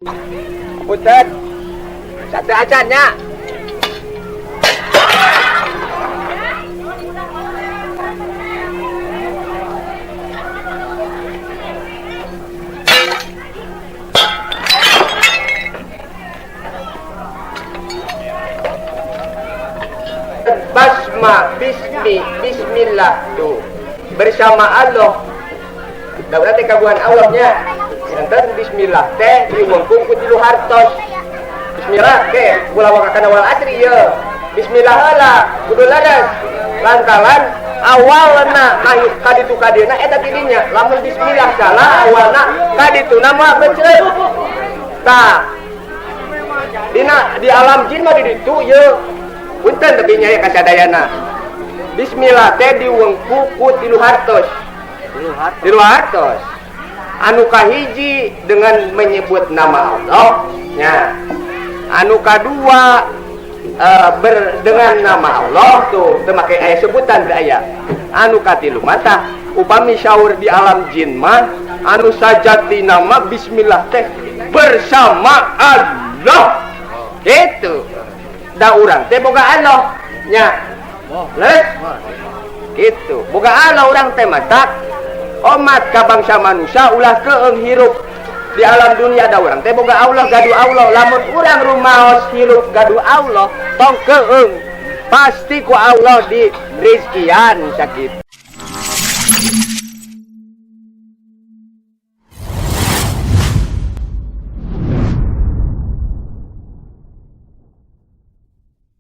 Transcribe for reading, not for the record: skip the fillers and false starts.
Punten. Sateuacan nya. Basma, bismi, bismillah tuh bersama Allah. Da urang teh kagungan Allah nya. Janten bismillah teh diwengkung ku tilu hartos. Bismillah teh ulah waka kana wal asri ye. Bismillah heula kudu ladas. Lantaran awalna kahit kaditu kadieuna eta tidinya. Lamun bismillah salah awalna kadituna mah beceut. Tah dina di alam jin mah di ditu ye. Punten tapi nya ka sadayana. Bismillah teh diwengku ku tilu hartos. Tilu hartos. Anu kahiji dengan menyebut nama Allah nya. Anu kadua dengan nama Allah tuh teu make aya sebutan teu aya. Anu katilu mah upami syaur di alam jin mah anu sajati nama bismillah teh bersama Allah. Gitu. Da urang teh boga Allah nya. Leres? Gitu. Boga Allah urang teh matak omat ka bangsa manusia ulah keung hirup di alam dunia da urang teh boga Allah gaduh Allah. Lamun urang rumaos hirup gaduh Allah tong keung pasti ku Allah di rizkian sakitu.